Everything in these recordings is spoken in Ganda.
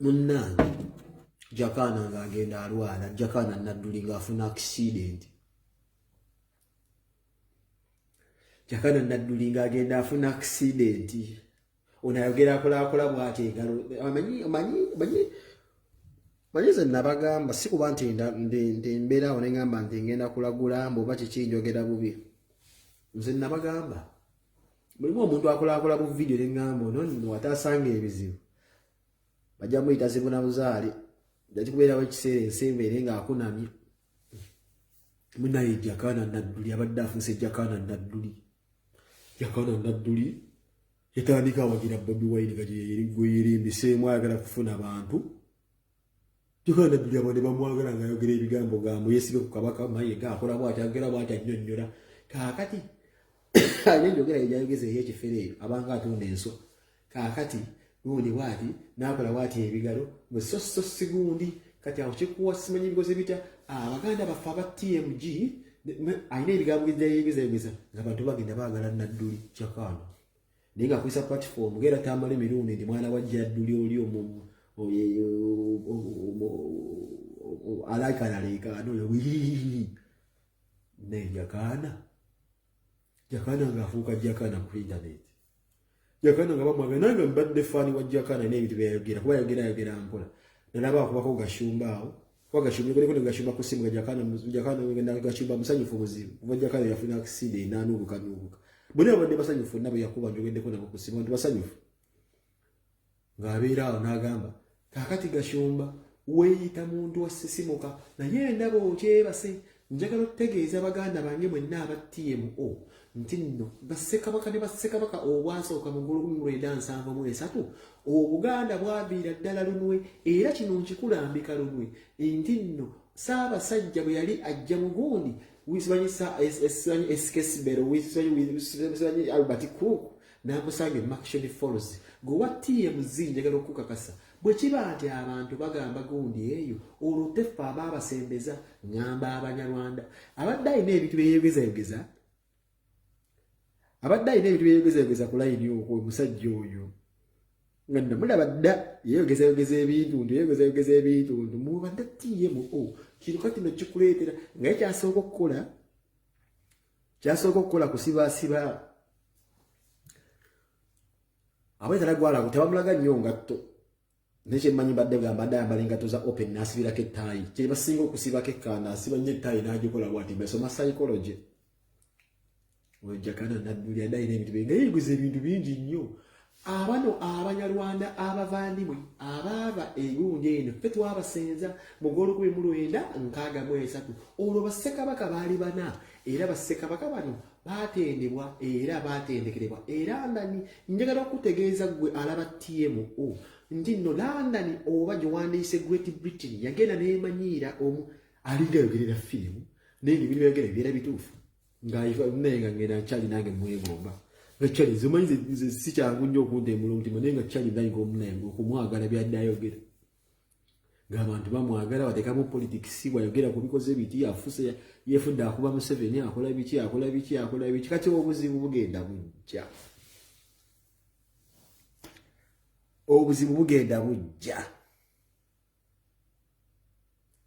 Munnange Jakaana ng'agenda alwala, Jakaana Nadduli ng'afuna accident. Jakaana Nadduli ng'agenda afuna accident. Ono ayogera akolakola bw'ati engalo, omanyi omanyi omanyi manyi nze nabagamba si kuba nti nti mbeera awo ne ngamba nti ngenda kulagula mbu oba kiki njogera bubi. Nze nabagamba mulimu omuntu akolakola bu vidiyo ne ngamba ono nno atasanga ebizibu bajja muyita zibuna buzaale, ajja kubeerawo ekiseera ensi embeere ng'akunamye. Munaye Jakana Nadduli abadde afuuse Jakana Nadduli. Jakana Nadduli yatandika awagira Bobi Wine kati yeyerigweyerembiseemu ayagala kufuna bantu. Jakana Nadduli abantu bamwagala ng'ayogera ebigambo gambo yeesibe ku Kabaka Mayiga akola bw'ati ayogera bw'ati annyonnyola. Kaakati alina enjogera ye gyayogeza ey'ekifere eyo abanga atunda enswa. Kaakati gundi bwati n'akola bwati ebigalo mwe so so si gundi kati awo kikuwa simanyi bikoze bitya abaganda baffe aba TMG alina ebigambo byayegezayogeza ng'abantu bagenda baagala Nadduli Jakana naye nga akubisa platform ng'era tamala emirundi nti mwana wa Jadduli oli omu alakanaleekaana oyo naye Jakana Jakana ng'afuuka Jakana ku internet. Jakana nga bamwagala nange mbadde faani wa Jakana n'ebintu byayogera kuba ayogera ayogera mpola nalaba akubako Gashumba awo kuba Gashumba kuliko ne Gashumba ku simu nga Jakana Jakana Gashumba musanyufu buzibu kuba Jakana yafuna accident n'anuubuka nuubuka bonna babadde basanyufu nabo yakuba njogeddeko nabo ku simu bantu basanyufu ng'abeera awo n'agamba kaakati Gashumba weeyita muntu wa sisimuka naye ndaba okyebase njagala okutegeeza baganda bange mwenna aba TMO nti nno bassekabaka ne bassekabaka obwasooka mu 1973 Obuganda bwaviira ddala lunwe era kino nkikulambika lunwe nti nno Ssaabasajja bwe yali ajja mu gundi wisimanyi eskesibero wisimanyi Albert Cook n'amusanga e Murchison Falls. Gwe owa TMZ njagala okukukakasa bwe kiba nti abantu bagamba gundi eyo olwo teffe abaabasembeza ngamba Abanyarwanda. Abadde alina ebintu bye yeeyogezayogeza, abadde alina ebintu bye yeeyogezayogeza ku layini okwo omusajja oyo nga namulaba dda yeeyogezayogeza ebintuntu yeeyogezayogeza ebintuntu mubadde TMO kino kati no kikuleetera nga ye kyasooka okukola kyasooka okukola kusibaasiba abwetala gwalago tebamulaga nnyo ngatto naye kyemmanyi mbadde gamba mbadde ayambala engatto za open n'asibirako ettaayi kyebasinga okusibako ekkaana asiba nnyo ettaayi n'agikola bwati mbesoma psychology oyo Jakana Nadduli adde alina ebintu bingi yeeguza ebintu bingi nnyo abano Abanyarwanda abavandimwe abaava egundi eno ffe twabasenza mu gw'olukumi mu lwenda nkaaga mu esatu olwo bassekabaka baali bana era bassekabaka bano baatendebwa era baatendekerebwa e London. Njagala okutegeeza ggwe alaba TMO nti nno London oba gye wandiise Great Britain yagenda n'emanyiira omu alinga ayogerera firimu naye nga ebintu byayogera bibeera bituufu ng'ayiva naye nga ngenda nkyali nange mwegomba nga kyali nze omanyi nze si kyangu nnyo okunteemula omutima naye nga kyali ndayinga omunaye okumwagala byadde ayogera ng'abantu bamwagala batekamu politics bwayogera ku bikoze biti afuse yefudde akuba Museveni akola biki akola biki akola biki kati obuzibu bugenda bujja obuzibu bugenda bujja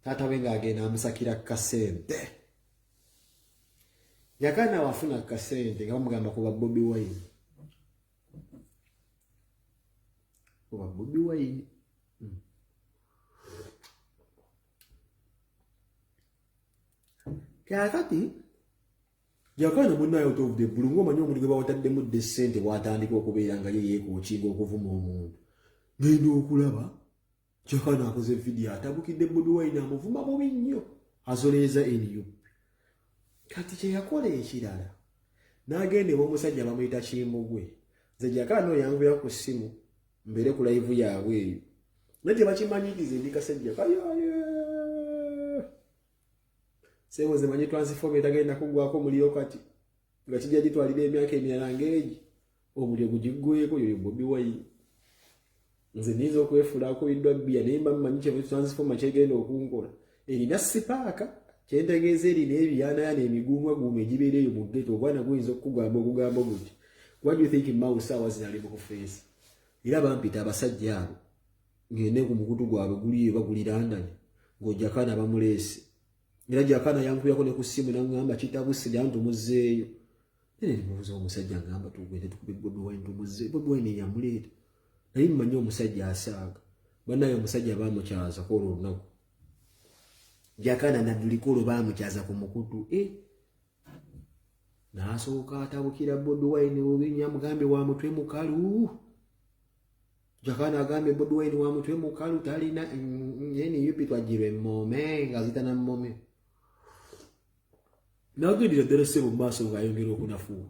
taata we ng'agenda amusakira kasente Jakana wafuna kasente nga bamugamba kuba Bobi Wine kuba Bobi Wine. Kaakati Jakana munnaye out of the blue ng'omanyi omuntu gwe bawataddemu dda essente bw'atandika okubeera nga ye yeekookinga okuvuma omuntu ngenda okulaba Jakana akoze vidiyo atabukidde Bobi Wine amuvuma bubi nnyo azoleeza NUP. Kati kye yakola ekirala n'agenda ew'omusajja bamuyita Kimbugwe. Nze Jakana oyo yankubira ku ssimu mbeere ku layivu yaabwe eyo naye tebakimanyi nti nze ndi kasajja kayaye sebo nze manyi transform etagenda kuggwako omuliro kati nga kijja gitwalira emyaka emirala ng'egi omuliro gugiggweko yoyo Bobi Wine. Nze niyinza okwefuula akubiddwa bbiya naye mba mmanyi kye transformer kyegenda okunkola erina sipaaka kyentegeeza erina ebiyaanayaana emiguumwaguuma egibeera eyo mu ggeto ogwana guyinza okukugamba ogugambo guti. What do you think Mao saawa zino ali mu kufeesa era bampita abasajja abo. Ngende ku mukutu gwabwe guli baguli London, ng'ojakana bamuleese. Era Jakana yankubirako ne ku ssimu n'aŋŋamba kitabuse jantumuzzeeyo. Naye nemubuuza omusajja ngamba tugende tukube Bobi Wine tumuzze. Bobi Wine yamuleeta. Naye mmanyi omusajja asaaga. Bannaye omusajja baamukyaza kwolwo olunaku. Jakana Naduliko olwo baamukyaza ku mukutu. N'asooka atabukira Bobi Wine bubi nnyo, amugambye wa mutwe mukalu. Jakana agambye Bobi Wine wa mutwe mukalu talina NUP twajjirwa emmome ng'azita na mmome. N'agendera ddala ssebo mu maaso ng'ayongera okunafuwa.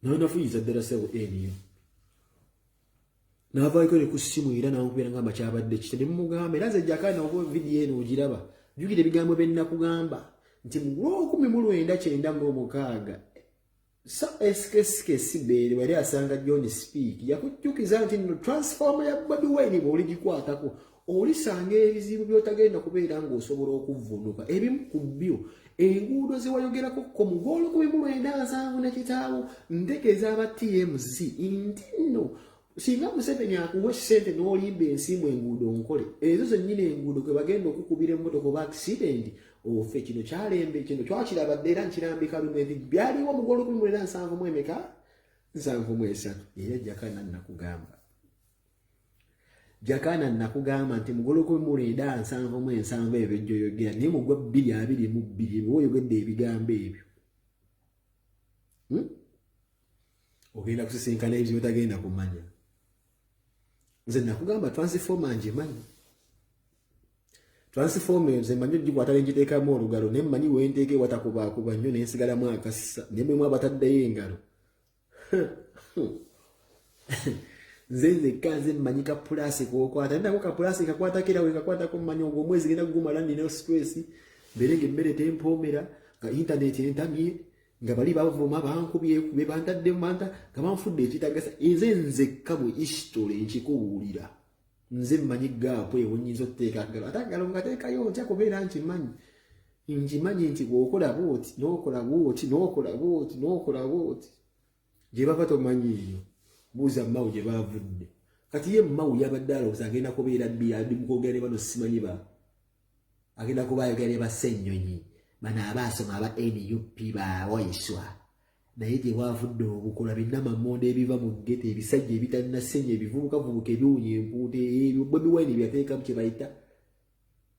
N'anafuyiza ddala ssebo NUP. N'avaako ne ku ssimu era n'ankubira ngamba kyabadde kitya ne mumugamba era nze Jakana oba vidiyo eno ogiraba jjukira ebigambo bye nnakugamba nti mu 1996 Sir SKSK Sibeere wali asanga John Speak yakujjukiza nti nno transformer ya Bobi Wine bw'oligikwatako olisanga ebizibu by'otagenda kubeera ng'osobola okuvvuunuka. Ebimu ku byo enguudo ze wayogerako ko mu gw'olukumi mu lwenda nsanvu ne kitaawo ntegeeza aba TMZ nti nno singa Museveni akuwa essente n'olimba ensimbu enguudo nkole ezo zennyini enguudo kwe bagenda okukubira emmotoka oba accident ofe. Kino kyalembe kino twakiraba dda era nkirambika luno nti byaliwo mu gw'olukumi mu lwenda nsanvu mu emeka nsanvu mu esatu. Era Jakana nakugamba, Jakana nakugamba nti mu gw'olukumi mu lwenda nsanvu mu ensanvu ebyo byojjoyogera, naye mu gwa 2022 ebyo oyogedde ebigambo ebyo, Ogenda kusisinkana ebizibu tagenda kumanya. Nze nakugamba transformer ngimanyi, transformer nze mmanyi ogikwata nengiteekamu olugalo, naye mmanyi wenteeka ewatakubaakuba nnyo nensigalamu akassa, naye mwemu abataddeyo engalo. Nze nzekka nze mmanyi ka pulaasi kokwata nako ka pulaasi kakwatako, era wekakwatako mmanyi ogwo omwezi genda kugumala nina stress, mbeere nga emmere tempoomera, nga internet entamye, nga bali bavuma bankubye kube bantadde manta nga banfudde ekitagasa. Nze nzekka mu history nkikubuulira, nze mmanyi gap ewo nyinza okuteeka akagalo, ate akagalo ngateekayo ntya? Kubeera nkimanyi, nkimanyi nti bw'okola bwoti n'okola bwoti n'okola bwoti n'okola bwoti gye bava tomanyiiyo. Buuza Mawu gye bavudde. Kati ye Mawu yabadde alowooza agenda kubeera bbi adi mukwogera ne bano, simanyi ba agenda kuba ayogera ne bassennyonyi bano abaasoma aba NUP bawaiswa, naye gye bwavudde obukola binnamammonda ebiva mu ghetto, ebisajja ebitannasenya, ebivubukavubuka ebiwunya empuuta ebyo Bobi Wine byateekamu kye bayita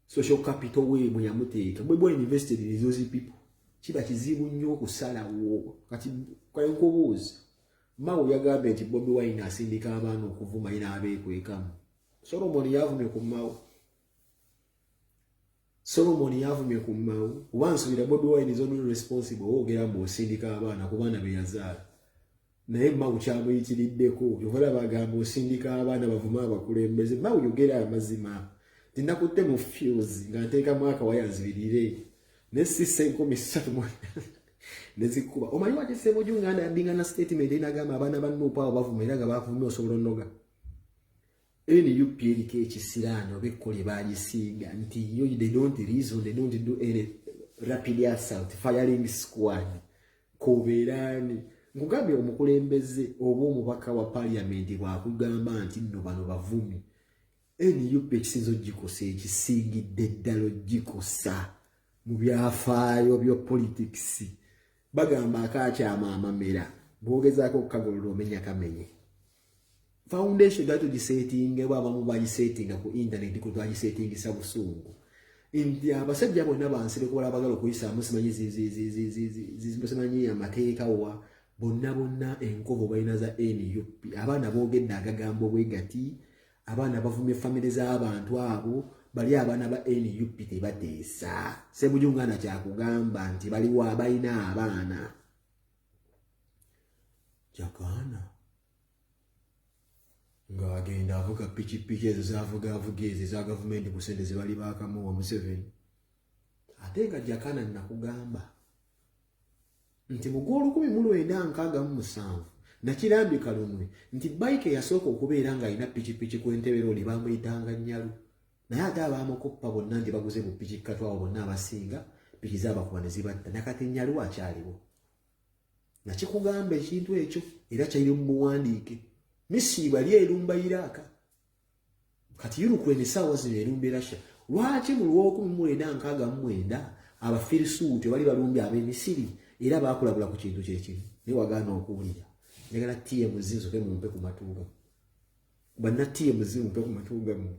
social capital we mwe yamuteeka. Bobi Wine invested in those people. Kiba kizibu nnyo okusalawo. Kati kalenkubuuza, Mawu yagambye nti Bobi Wine asindika abaana okuvuma ye n'abeekwekamu. Solomon yavumye ku Mawu, Solomon yavumye ku Mawu. Kuba nsuubira Bobi Wine is only responsible owoogera mbu osindika abaana ku baana be yazaala, naye Mawu kyamuyitiriddeko. Yovala bagamba osindika abaana bavume abakulembeze. Mawu, yogera amazima. Tinakutte mu fuse nga nteekamu akawaya nzibirire ne sisa 3000 nezikuba. Omanyi waki Ssemujju Nganda yaddinga na statement enagamba abaana ba NUP abo bavuma era nga bavumye osobola onoga NUP eriko ekisiraani oba ekkola bagisiiga nti yo they don't reason, they don't do any rapid assault firing squad. Kobeeraani nkugambye omukulembeze oba omubaka wa parliament bwakugamba nti nno bano bavumi, NUP ekisinza ogikosa, ekisingidde ddala ogikosa mu byafaayo bya politics, bagamba akakyama amamera bwogezaako okukagolola omenya kamenye. Foundation twali tugisetingebwa, abamu bagisetinga ku internet, ku twagisetingisa busungu nti abasajja bonna bansireko abagala okuyisaamu simanyi simanyi amateeka wa bonna bonna enkovu balina za NUP. Abaana boogedde agagambo bwe gati, abaana bavumye famire z'abantu abo bali abaana ba NUP tebateesa. Ssemujju Nganda kyakugamba nti baliwo abalina abaana Jakaana ng'agenda avuga pikipiki ezo zavuga avuga ezo eza gavumenti ku sente zebali bakamuwa Museveni. Ate nga Jakana nakugamba nti mu gw'olukumi mu lwenda nkaaga mu musanvu nakirambika lunwe nti bayika eyasooka okubeera ng'alina pikipiki ku Entebbe Road bamuyitanga Nnyalu, naye ate abamukoppa bonna nti baguze bu piki katwawo bonna abasinga piki zabakuba ne zibatta. Nakati Nnyalu akyaliwo. Nakikugamba ekintu ekyo era kyali mu buwandiike. Misiri bali erumba Iraaka. Kati Ukraine essaawa zino erumba Russia. Lwaki mu lw'okumi mu lwenda nkaaga mu mwenda Abafirisuuti bali balumbye ab'Emisiri era baakulabula ku kintu kye kimu naye wagaana okuwulira. Njagala TMZ nsoke mumpe ku matu gammwe. Banna TMZ mumpe ku matu gammwe.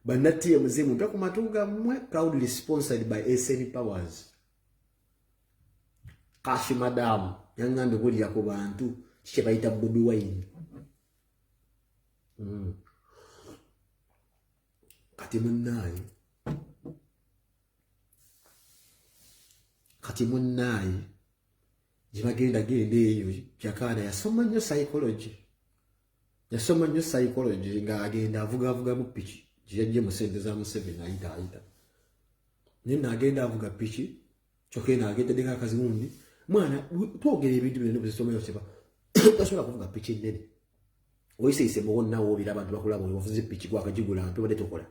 Banna TMZ mumpe ku matu gammwe. Proudly sponsored by SN Powers. Kashi madam yangambye bulira ku bantu kiki bayita Bobi Wine. Kati munnaaye, kati munnaaye gye bagenda genda eyo. Jakaana yasoma nnyo psychology, yasoma nnyo psychology ng'agenda avugavugamu piki gye yajje mu ssente za Museveni, ayita ayita naye naagenda avuga piki kyokka eno agendaddeko akaziwundi. Mwana, twogera ebintu bino nebuzisomero kiba tasobola kuvuga piki ennene, oyiseyise muwonna woobira abantu bakulaba ovuze piki gwakagigula nti obadde tokola.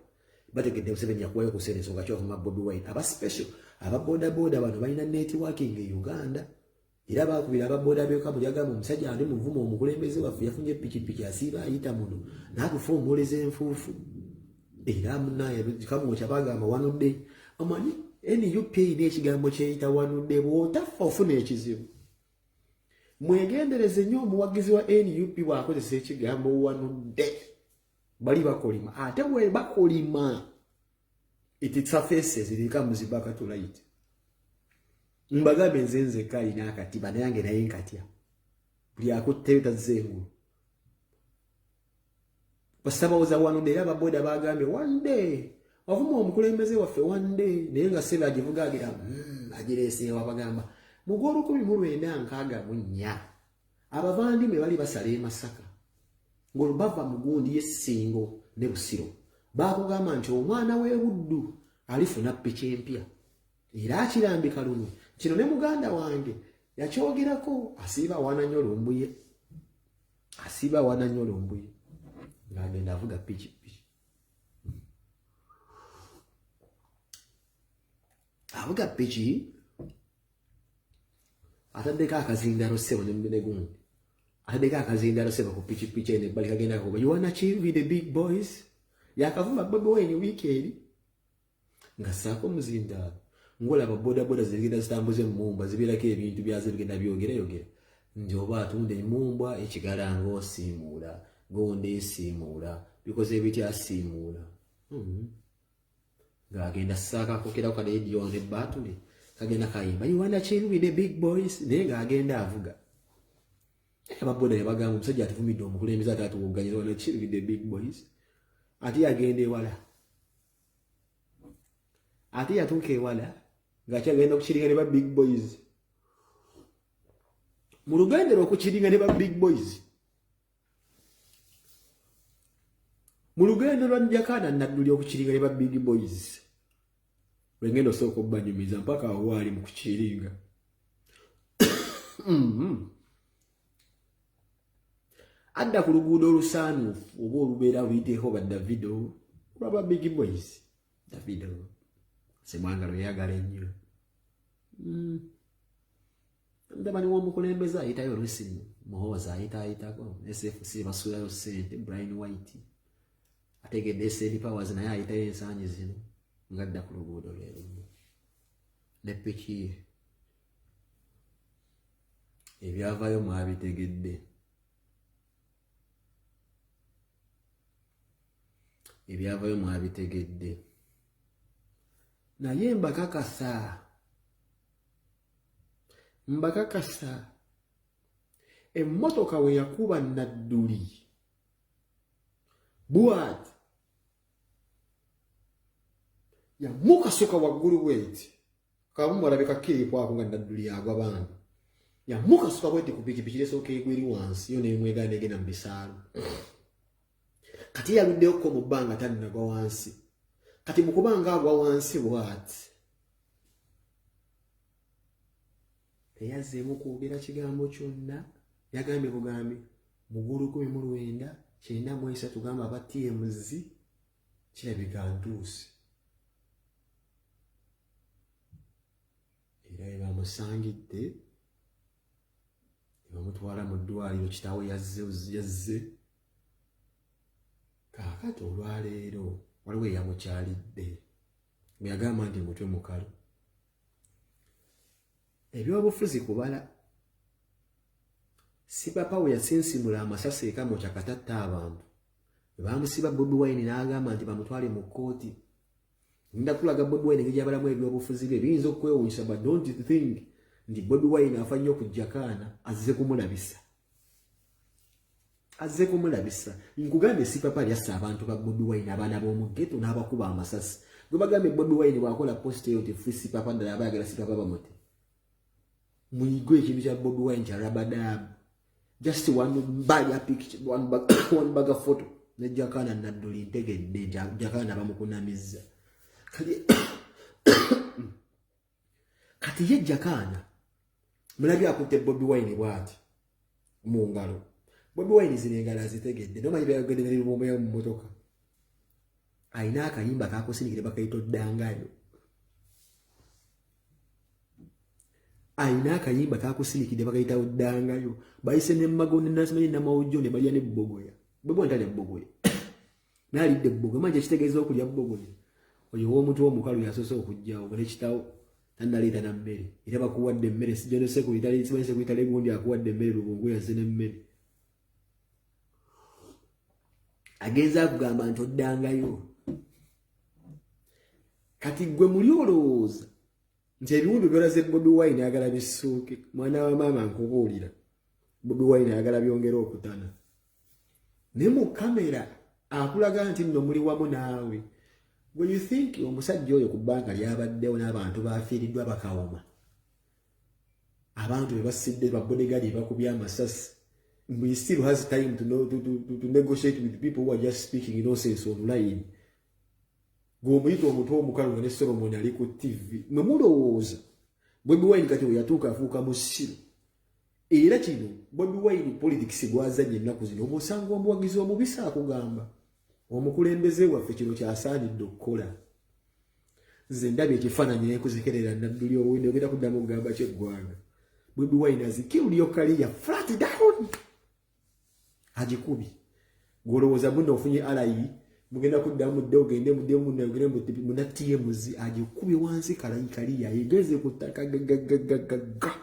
Bategedde Museveni yakuwayo ku ssente, ensonga kyovuma Bobi Wine. Aba special aba boda boda bano balina networking e Uganda era bakubira aba boda beka buli agamba omusajja ali muvuma omukulembeze waffe yafunye pikipiki asiiba ayita muno n'atufuumuuliza enfuufu. Era munaye kamwokya bagamba wanudde. Omanyi NUP erina ekigambo kyeyita wanudde, bw'otafa ofuna ekizibu. Mwegendereze nnyo omuwagizi wa NUP bw'akozesa ekigambo wanudde, bali bakolima, ate bwe bakolima it surfaces, it comes back to light. Mbagambe nze nzekka alina akatiba nayange naye nkatya buli akutteyo tazza engulu. Basabawoza wanudde era ababoda bagambye one day wavuma omukulembeze waffe one day, naye nga sebe agivuga agira agireeseewo. Abagamba mu gw'olukumi mu lwenda nkaaga mu nnya abavandimwe bali basala e Masaka ng'olwo bava mu gundi y'Essingo ne Busiro, baakugamba nti omwana w'e Buddu alifuna piki empya era akirambika luno kino ne muganda wange yakyogerako. Asiiba awaana nnyo Lumbuye, asiiba awaana nnyo Lumbuye ng'agenda avuga piki piki, avuga piki ataddeko akazindalo ssebo ne gundi ataddeko akazindalo ssebo ku piki piki eno ebbali kagenda kuba "You wanna chill with the big boys". Yakavuma Bobi Wine wiiki eri nga ssaako omuzindaalo ng'olaba bodaboda zigenda zitambuza emmumbwa zibeerako ebintu byazo bigenda byogerayogera nti oba atunda emmumbwa ekigalango osiimuula gonda esiimuula bikoze ebitya asiimuula. Ng'agenda ssaako akokerawo ka rediyo ne baatule kagenda kayimba "You wanna chill with the big boys", naye ng'agenda avuga. Ababoda ne bagamba omusajja atuvumidde omukulembeze ate atuwogganyiza "Wanna chill with the big boys". Ate yagenda ewala, ate yatuuka ewala ng'akyagenda okukiringa ne ba big boys. Mu lugendo lw'okukiringa ne ba big boys, mu lugendo lwa Jakana Nadduli okukiringa ne ba big boys, lwengenda osooka obbanyumiza mpaka awo waali mu kukiringa. Adda ku luguudo olusaanuufu oba olubeera luyiteeko ba Davido olwaba big boys. Davido Semwanga lweyagala ennyo. Mutabani w'omukulembeze ayitayo oluusi, Muhoozi ayita ayitako, SFC basuulayo ssente, Brian White ategedde SN Powers naye ayitayo ensangi zino. Ng'adda ku luguudo lwe lumu ne piki ye, ebyavaayo mwabitegedde, ebyavaayo mwabitegedde. Naye mbakakasa, mbakakasa, emmotoka we yakuba Nadduli bwati yamukasuka waggulu bweti kamu alabika kirikwako nga Nadduli agwa bambi yamukasuka bweti ku pikipiki lesooka egwa eri wansi yo nemwegaana egenda mu bisaalu. Kati yaluddeyokko mu bbanga tannagwa wansi. Kati mu kuba nga agwa wansi bwati teyazzeemu kwogera kigambo kyonna, yagambye bugambi mu 1993 gamba aba TMZ kirabika ntuuse. Era we bamusangidde ne bamutwala mu ddwaliro. Kitaawe yazze yazze. Kaakati olwaleero waliwo eyamukyalidde bwe yagamba nti mutwe mukalu. Ebyobufuzi kubala. Sipapa we yasinsimula amasasi e Kamwokya katatta abantu. Bwe baamusiba Bobi Wine n'agamba nti bamutwale mu kkooti. Ngenda kulaga Bobi Wine engeri gy'abalamu ebyobufuzi bye biyinza okukwewuunyisa, but don't think nti Bobi Wine afa nnyo ku Jakaana, azze kumulabisa. Azze kumulabisa. Nkugambye Sipapa lyassa abantu ba Bobi Wine, abaana b'omu ghetto, n'abakuba amasasi. Gwe bagambye Bobi Wine bw'akola post eyo nti free Sipapa, ddala aba ayagala Sipapa bamute. Muyigwe ekintu kya Bobi Wine kya rabadab. Just one bag a picture, one bag, one bag a photo. Ne Jakana Nadduli ntegedde nti Jakana bamukunamizza. Kati ye Jakana mulabye akutte Bobi Wine bw'ati mu ngalo. Bobi Wine zino engalo azitegedde, nomanyi byayogedde ne bibumba mu mmotoka. Alina akayimba kakusindikire bakayita oddangayo. Alina akayimba kakusindikidde bakayita oddangayo. Bayise ne Magondi nasimanyi Namawujjo ne balya ne Bbogoya. Bobi Wine talya Bbogoya. Naalidde Bbogoya, manyi ekitegeeza okulya Bbogoya. Oyo ow'omutwe omukalu yasoose okujjawo ne kitawo tannaleeta na mmere. Era bakuwadde emmere, sijja ne sekuritale, simanyi sekuritale gundi akuwadde emmere, Lubungu yazze n'emmere. Agenza akugamba nti oddangayo. Kati ggwe muli olowooza nti ebiwundu byolaze Bobi Wine ayagala bisuuke. Mwana wa maama nkubuulira, Bobi Wine ayagala byongere okutana. Ne mu kamera akulaga nti nno muli wamu naawe. When you think omusajja oyo ku bbanka lyabaddewo n'abantu bafiiriddwa bakawoma, abantu be basidde ba bodyguard bakubye amasasi, he still has time to, know, to negotiate with people who are just speaking nonsense online. Gw'omuyita omutwe omukalu nga ne Solomon ali ku TV. Mwe mulowooza Bobi Wine kati we yatuuka afuuka musiru. Era kino Bobi Wine politics gw'azannya ennaku zino, oba osanga omuwagizi omubisi akugamba omukulembeze waffe kino kyasaanidde okukola. Nze ndabye ekifaananyi nenkuzekerera Nadduli owundi ogenda kuddamu okugamba kyeggwanga. Bobi Wine has killed your career flat down. Agikubi. Gw'olowooza munno ofunye alayi, mugenda kuddamu mudde ogende mudde munno ogende muna TMZ agikubye wansi kalayi kaliya yegeze ku ttaka gagagagagga.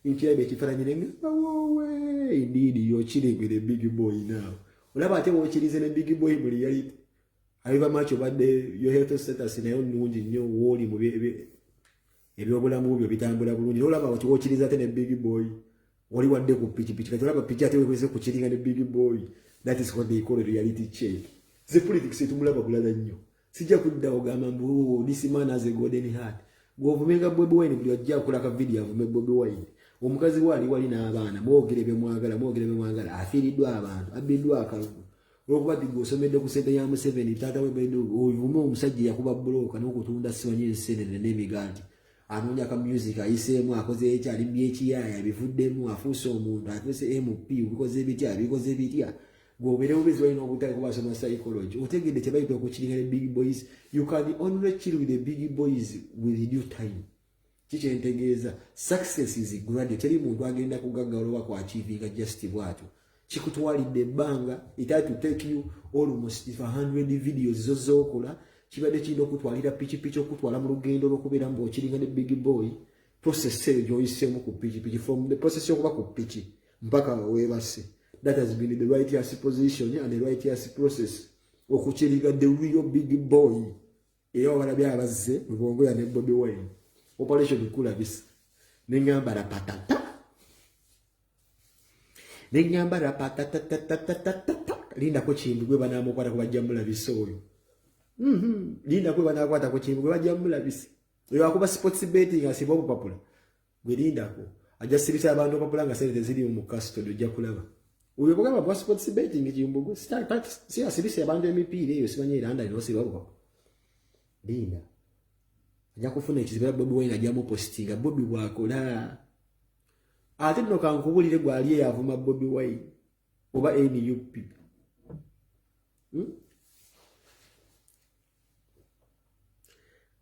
Nkiraba ekifaananyi ne ngamba woowe, indeed you're chilling with a big boy now. Olaba ate w'okirize ne big boy mu reality. However much obadde your health status nayo nnungi nnyo w'oli mu ebyobulamu byo bitambula bulungi. Olaba oti w'okiriza ate ne big boy. Wali wadde ku pikipiki kati olaba piki ate wekwese ku kiringa ne big boy. That is what they call a reality check. Ze politics tumulaba bulala nnyo. Sijja kudda ogamba mbu oh, this man has a golden heart. Gw'ovumenga Bobi Wine buli ajja akola ka video avume Bobi Wine. Omukazi we ali wali n'abaana, mwogere bye mwagala, mwogere bye mwagala, afiiriddwa abantu, abbiddwa akalulu. Olw'okuba nti gw'osomedde ku ssente ya Museveni, taata we Bedu, ovume omusajja yakuba bbulooka n'okutunda simanyi ensenene n'emigaati. Anoonya ka music ayiseemu, akoze ekyo, ali by'ekiyaaya, abivuddemu, afuuse omuntu, afuuse MP, bikoze bitya, bikoze bitya. Gw'obeere bubizi walina obutale kuba asoma psychology. Otegedde kye bayita okukiringa ne big boys. You can only chill with the big boys with due time. Kikyentegeeza, success is gradual. Teri muntu agenda kugaggawala oba kwachievinga just bw'atyo. Kikutwalidde ebbanga. It had to take you almost 100 videos zo z'okola. Kibadde kirina okutwalira pikipiki okutwala mu lugendo lw'okubeera ng'okiringa ne big boy. Process eyo gy'oyiseemu ku pikipiki, from the process y'okuba ku piki mpaka weebase, that has been the righteous position and the righteous process okukiringa the real big boy. Era wabalabye abazze Lubongoya ne Bobi Wine operation kulabisa neŋŋamba rapatata, neŋŋamba rapatatatatatatatata. Lindako Kindu gwe banaamukwata kubajja mulabisa oyo. Lindako gwe banaakwata ku Kindu gwe bajja mulabisa oyo akuba sports betting, asiba obupapula. Gwe lindako ajja sibisa abantu obupapula nga sente teziri mu custody, ojja kulaba oyo bugamba bwa sports betting. Kimbugwe si asibisa abantu emipiira eyo, simanyi eranda nosiba obupapula. Linda ajja kufuna ekizibu era Bobi Wine ajja mupositinga. Bobi bw'akola ate nno kankubulire, gwali eyavuma Bobi Wine oba NUP,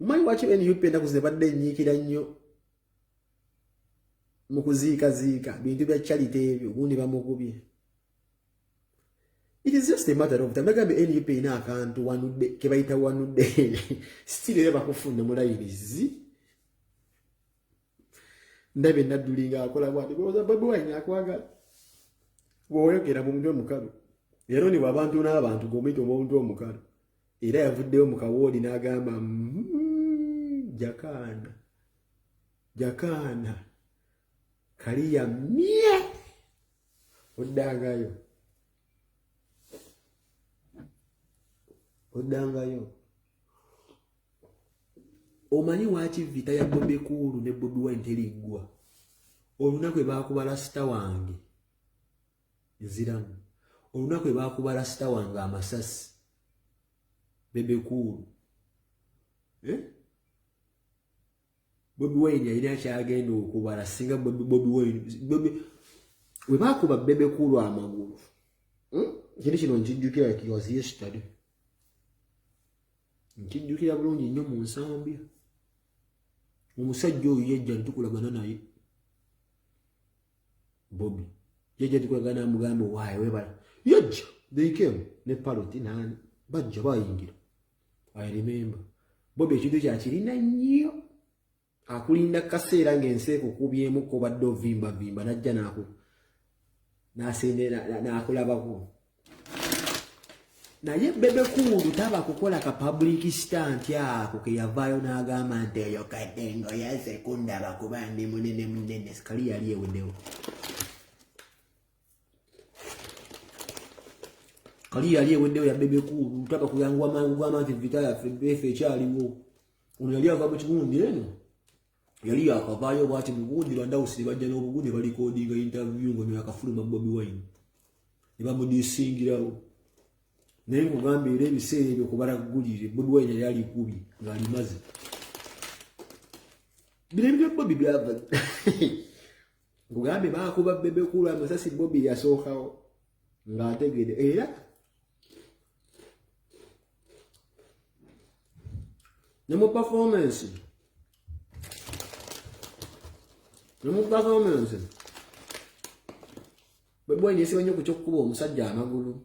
Mumanyi lwaki NUP ennaku zino ebadde enyiikira nnyo mu kuziikaziika bintu bya charity ebyo? Gundi bamukubye. It is just a matter of time. Nagambye NUP erina akantu wanudde ke bayita wanudde, still era bakufunda mu layinizi. Ndabye Nadduli ng'akola bwati, golooza Bobi Wine akwagala bw'oyogera mu mutwe mukalu, era onibwa abantu n'abantu g'omuyita omuntu omukalu. Era yavuddeyo mu kawoodi n'agamba, jakaana jakaana kaliya mye oddangayo, oddangayo." Omanyi waki vita ya Bobi Cool ne Bobi Wine teriggwa? Olunaku ebakuba lasita wange, nziramu, olunaku ebakuba lasita wange amasasi Bebe Cool, eh? Bobi Wine yalina kyagenda okubala. Singa Bobi Wine, Bobi we bakuba Bebe Cool amagulu, Kintu kino nkijjukira like it was yesterday, nkijjukira bulungi nnyo. Mu Nsambya omusajja oyo yajja ntukulagana naye, Bobi yajja tukulagana, amugamba waayi webala. Yajja, they came ne paroti nani, bajja bayingira. I remember Bobi ekintu kyakirina nnyo, akulinda kaseera ng'ensi ekukubyemu kobadde ovimbavimba, najja naku nasende nakulabako. Naye Bebe Cool taba kukola ka public stunt ako ke yavaayo n'agamba nti eyo kadengo yaze kundaba kuba ndi munene munene. Kali yali eweddewo, kali yali eweddewo ya Bebe Cool. Taba kuyanguwa mangu gamba nti vita yaffe befe ekyaliwo. Ono yali ava mu kigundi eno, yali yakavaayo bwati mugundi, bandawusi ne bajja n'obugundi ne balikodinga interview ngo yakafuluma Bobi Wine ne bamudisingirawo. Naye nkugamba, era ebiseera ebyo kubala ggulire Bobi Wine yali alikubye ng'alimaze. Bino ebyo Bobi byava, nkugambye, baakuba Bebe Cool amasasi, Bobi yasookawo ng'ategede. Era ne mu performance, ne mu performance, Bobi Wine yesiba nnyo ku kyokkuba omusajja amagulu.